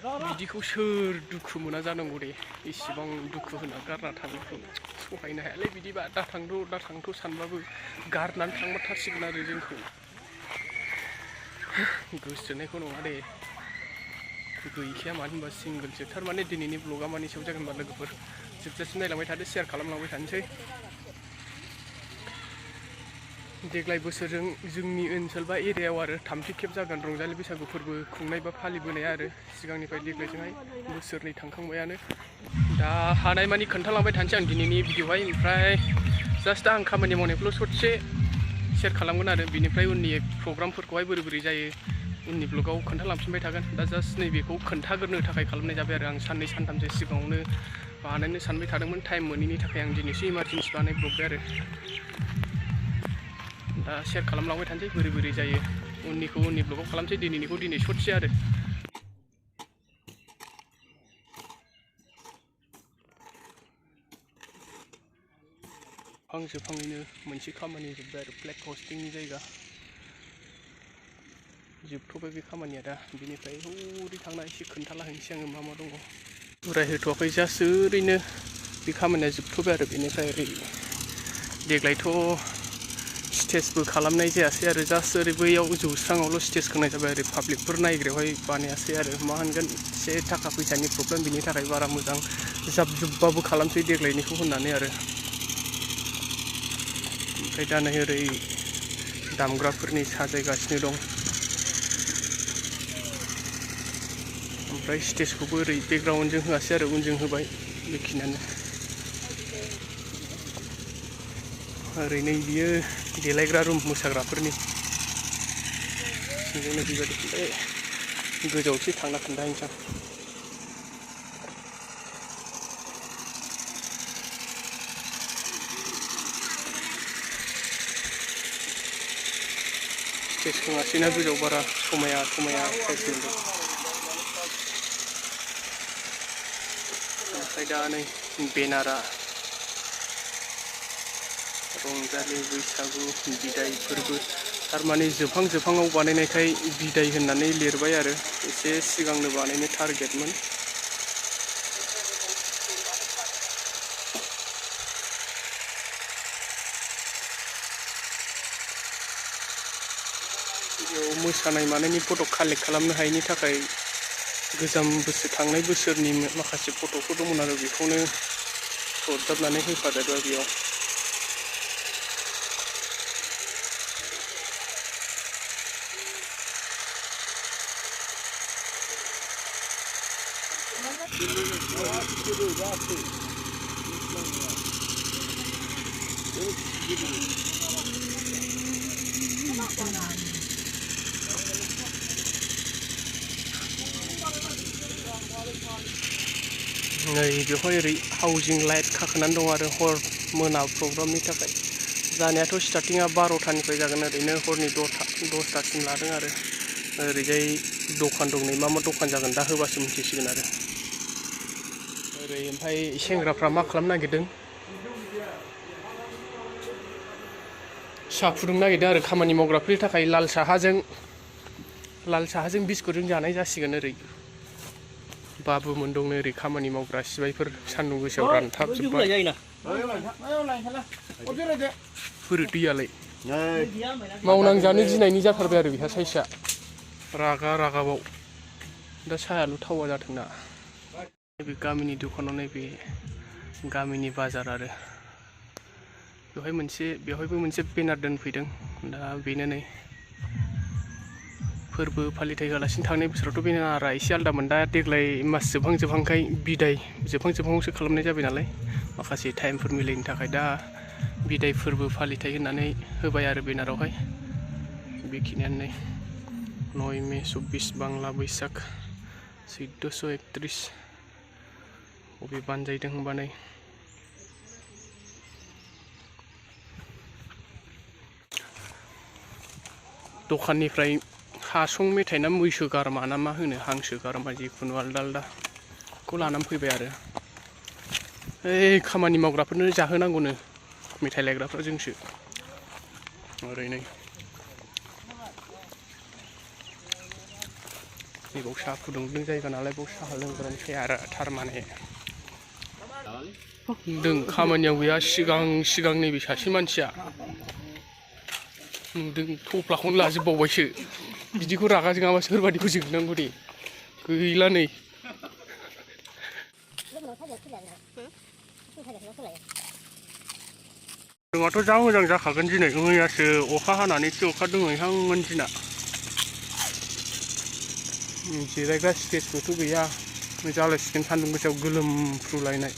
बिदिखौ सोर दुखु मोना जानांगौ दे इसिबां दुखु होना गारना थांनायखौ सहायनो हायालै बिदिबा दाथांथ' सानबाबो गारनानै थांमारथारसिगोन आरो जोंखौ गोसोथोनायखौ नङा दे गैखाया मानो होनबा सिंगोलसो थारमाने दिनैनि ब्लगा मानि सायाव जागोन होनबा लोगोफोर जोबजासिम नायलांबाय थादो शेयार खालामलांबाय थानोसै देग्लाय बोसोरजों जोंनि ओनसोल बा एरियायाव आरो थामथि खेब जागोन रंजालि बैसागु फोरबो खुंनाय बा फालिबोनाया आरो सिगांनिफ्राय देग्लायजोंहाय बोसोरनै थांखांबायानो दा हानायमानि खोन्थालांबाय थानोसै आं दिनैनि भिडिअ'हाय ओमफ्राय जास्ट आं खामानि मावनायखौल' ससे शेयार खालामगोन आरो बिनिफ्राय उननि प्रग्रामफोरखौहाय बोरै जायो उननि ब्लगाव खोन्थालांफिनबाय थागोन दा जास्ट नैबेखौ खोन्थाग्रोनो थाखाय खालामनाय जाबाय आरो आं साननै सानथामसो सिगाङावनो बानायनो सानबाय थादोंमोन टाइम मोनैनि थाखाय आं दिनैसो इमारजेन्सि बानायब्रबबाय आरो दा शेयार खालामलांबाय थानोसै बोरै जायो उननिखौ उननि ब्लगाव खालामसै दिनैनिखौ दिनै ससे आरो जोबहाङैनो मोनसे खामानि जोब्बाय आरो फ्लेग हस्टिंनि जायगा जोबथ'बाय बे खामानिया दा बिनिफ्राय हरै थांना एसे खोन्थाला हैनोसै आङो मा दङ रायहोथ'वाखै जास्ट ओरैनो बे खामानिया जोबथ'बाय आरो बेनिफ्राय ओरै देग्लायथ' स्टेजबो खालामनाय जायासै आरो जास्ट ओरै बैयाव जौस्राङावल' स्टेज खोंनाय जाबाय ओरै पाब्लिकफोर नायग्रायावहाय बानायासै आरो मा होनगोन एसे थाखा फैसानि प्रब्लेम बिनि थाखाय बारा मोजां जाबजुब्बाबो खालामसै देग्लायनिखौ होननानै आरो ओमफ्राय दा नै ओरै दामग्राफोरनि साजायगासिनो दं ओमफ्राय स्टेजखौबो ओरै बेकग्राउन्डजों होआसै आरो उनजों होबाय बेखिनियानो ओरै नै बियो देलायग्रा रुम मोसाग्राफोरनि सिंजोंनो बेबायदि गोजौआवसो थांना खोन्थाहैनोसै आं स्टेज खोङासैना गोजौआव बारा समाया साइज मोनदों ओमफ्राय दा नै बेनारा रंजालि बैसागु बिदाय फोरबो थारमाने जोबहाङाव बानायनायखाय बिदाय होननानै लिरबाय आरो एसे सिगांनो बानायनो टारगेटमोन बेयाव मोसानाय मानायनि फट' कालेक्ट खालामनो हायैनि थाखाय गोजाम थांनाय बोसोरनि माखासे फट'फोर दंमोन आरो बेखौनो सरजाबनानै होफादेरबाय बेयाव नै बेवहाय ओरै हाउजिं लाइट खाखोनानै दं आरो हर मोना प्रग्रामनि थाखाय जानायाथ' स्टार्टिंआ 12टानिफ्राय जागोन ओरैनो हरनि 10टासिम लादों आरो ओरैजाय दखान दं नै मा दखान जागोन दा होबासो मिथिसिगोन आरो ओरै ओमफ्राय सेंग्राफ्रा मा खालामनो नागिरदों साहा फुदुंनो नागिरदों आरो खामानि मावग्राफोरनि थाखाय लाल साहाजों बिस्कुटजों जानाय जासिगोन ओरै बाबुमोन दंनो ओरै खामानि मावग्रा सिबायफोर सान्दुं गोसायाव रानथाबजोब्बाय बोरो दैयालाय मावनांजानो गिनायनि जाथारबाय आरो बेहा साइसआ रागाबाव दा साहायाल' थावा जाथोंना नैबे गामिनि दखानाव नैबे गामिनि बाजार आरो बेवहायबो मोनसे बेनार दोनफैदों दा बेनो नै फोरबो फालिथाय होआलासिनो थांनाय बोसोरावथ' बेनारा एसे आलदामोन दा देग्लाय मास जोबहांखाय बिदाय जोबहांआवसो खालामनाय जाबाय नालाय माखासे टाइमफोर मिलायनो थाखाय दा बिदाय फोरबो फालिथाय होननानै होबाय आरो बेनारावहाय बेखिनियानो नै 9 मे 24 बांला बैसाग 1431 बबे बानजायदों होनबा नै दखाननिफ्राय हासं मेथाइ ना मैसो गारमा ना मा होनो हांसो गारमा जिखुनु आलदा लानानै फैबाय आरो ओइ खामानि मावग्राफोरनो जाहोनांगौनो मेथाइ लायग्राफ्रा जोंसो ओरै नै नैबाव साहा फुदुंदों जायगा नालाय बाव साहा लोंग्रानिखाय आरो थारमाने नुदों खामानियाव गैया सिगां नैबे सासे मानसिया नुदों थफ्लाखौनो लाजोबबावबायसो बिदिखौ रागा जोङाबा सोरबादिखौ जोंनांगौ दे गैला नै जोंहाथ' जा मोजां जाखागोन दिनै मैयासो अखा हानानै एसे अखा दोमैहांमोन दिना जिरायग्रा स्टेजबोथ' गैया जालायसिगोन सान्दुं गोसायाव गोलोमफ्रुलायनाय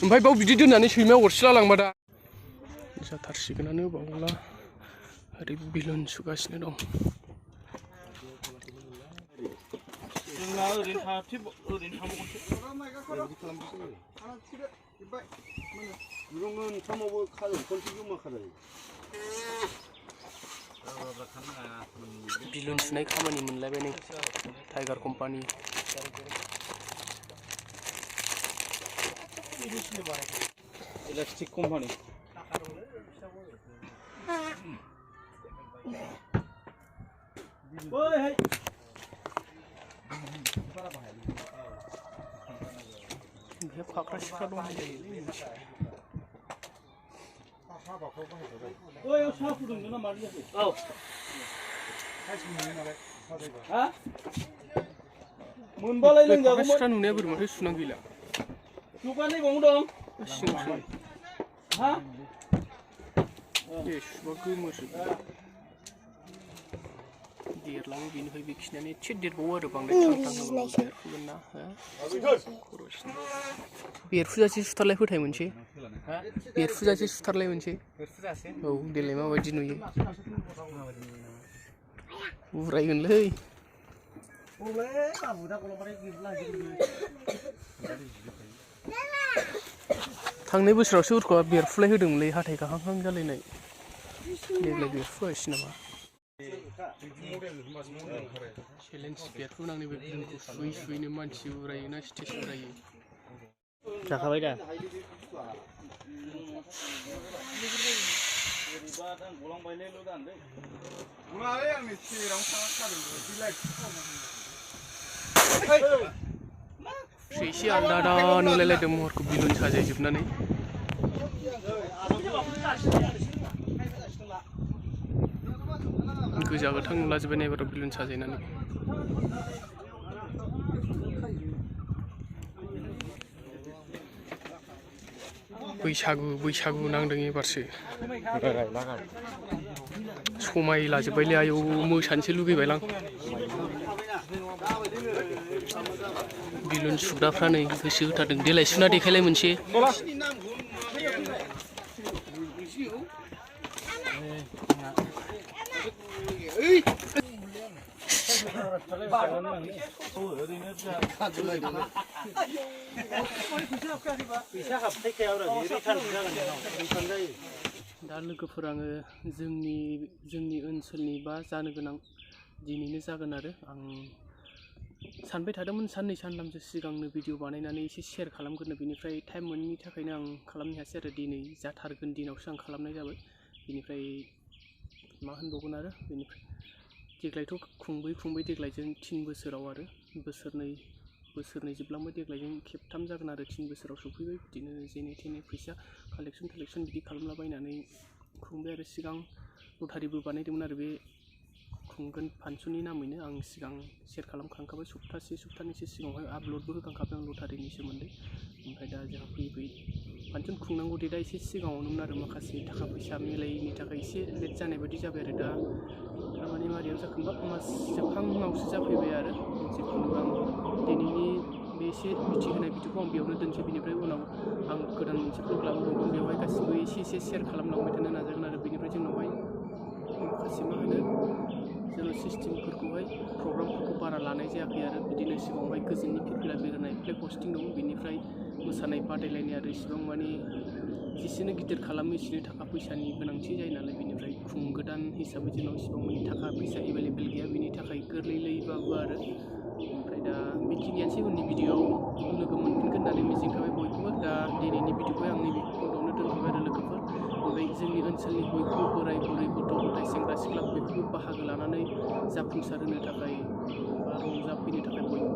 ओमफ्राय बाव बिदि दोननानै सैमाया अरसिला लांबा दा जाथारसिगोनानो बावला ओरै बेलुन सुगासिनो दं बेलुन सुनाय खामानि मोनलायबाय नै टाइगार कम्पानि इलेक्ट्रिक कम्पानि फाख्रा सिख्रा दं मोनबालाय लोंजागौमोन सिख्रा नुनाया बोरै माथो सुनां गैला सुगानै बावनो दं सिंसो हा ए सुबा गोमोसो देरलाङो बेनिफ्राय बे खिनानै एसे देरबावो आरो बांद्राय थां बेरफुगोन ना बेरफुजासे सुथारलाय फोथाय मोनसे बेरफुजासे सुथारलाय मोनसे औ देलाय माबायदि नुयो उरायगोनलै थांनाय बोसोरावसो उरखौआ बेरफुलाय होदोंमोनलै हाथाय गाहांहां जालायनाय देग्लाय बेरफुआसै नामा चेलेन्ज बेरफुनांनाय बे बिलुनखौ सुयैनो मानसि उरायो ना स्टेज उरायो जाखाबाय दा एसे आलदा आलदा नुलायलायदों महरखौ बिलुन साजायजोबनानै गोजा गोथां नुलाजोब्बाय नायबार' बेलुन साजायनानै बैसागु नांदों एबारसो समाय लाजोब्बायलै आयौ मोसानोसो लुगैबायलां बेलुन सुग्राफ्रा नै गोसो होथारदों देलाय सुना देखायलाय मोनसे दा लोगोफोर आङो जोंनि ओनसोलनि बा जानो गोनां दिनैनो जागोन आरो आं सानबाय थादोंमोन साननै सानथामसो सिगांनो भिडिअ बानायनानै एसे शेयार खालामग्रोनो बेनिफ्राय टाइम मोनैनि थाखायनो आं खालामनो हायासै आरो दिनै जाथारगोन दिनावसो आं खालामनाय जाबाय बेनिफ्राय मा होनबावगोन आरो बेनिफ्राय देग्लायथ' खुंबै देग्लायजों 3 बोसोराव आरो बोसोरनै जोबलांबाय देग्लायजों खेबथाम जागोन आरो 3 बोसोराव सफैबाय बिदिनो जेने थेने फैसा कालेक्सन बिदि खालामलाबायनानै खुंबाय आरो सिगां लटारिबो बानायदोंमोन आरो बे खुंगोन फांसननि नामैनो आं सिगां शेयार खालामखांखाबाय सप्तानैसो सिगाङावहाय आपल'डबो होखांखाबाय आं लटारिनि सोमोन्दै ओमफ्राय दा जोंहा फैयै फांसन खुंनांगौ डेटआ एसे सिगाङावनोमोन आरो माखासे थाखा फैसा मिलायैनि थाखाय एसे लेट जानाय बायदि जाबाय आरो दा थारमाने मारियाव जाखोनबा मास जोबहांआवसो जाफैबाय आरो जिखुनु आं दिनैनि बे एसे मिथिहोनाय भिडिअखौ आं बेयावनो दोनसै बेनिफ्राय उनाव आं गोदान मोनसे ब्लग लाबोबावगोन बेवहाय गासिबो एसे शेयार खालामलांबाय थानो नाजागोन आरो बेनिफ्राय जोंनावहाय माखासे मा होनो जोङो सिस्टेमफोरखौहाय प्रग्रामफोरखौ बारा लानाय जायाखै आरो बिदिनो सिगाङावहाय गोजोननि फिरफिला बेरायनाय फ्लेग हस्टिं दं बेनिफ्राय मोसानाय बादायलायनाय आरो इसिबां माने जेसेनो गिदिर खालामो एसेनो थाखा फैसानि गोनांथि जायो नालाय बेनिफ्राय खुंगोदान हिसाबै जोंनाव इसिबां माने थाखा फैसा एभेलेबेल गैया बेनि थाखाय गोरलैयैबाबो आरो ओमफ्राय दा बेखिनियानोसै उननि भिडिअआव लोगो मोनफिनगोन होननानै मिजिंखाबाय बयखौबो दा दिनैनि भिडिअखौ आं नैबे खन्द'आवनो दोनथ'बाय आरो लोगोफोर ओमफ्राय जोंनि ओनसोलनि बयखौबो बोराय बुरै गथ' गथाय सेंग्रा सिख्ला बयखौबो बाहागो लानानै जाफुंसार होनो थाखाय बा रंजाफैनो थाखाय बयबो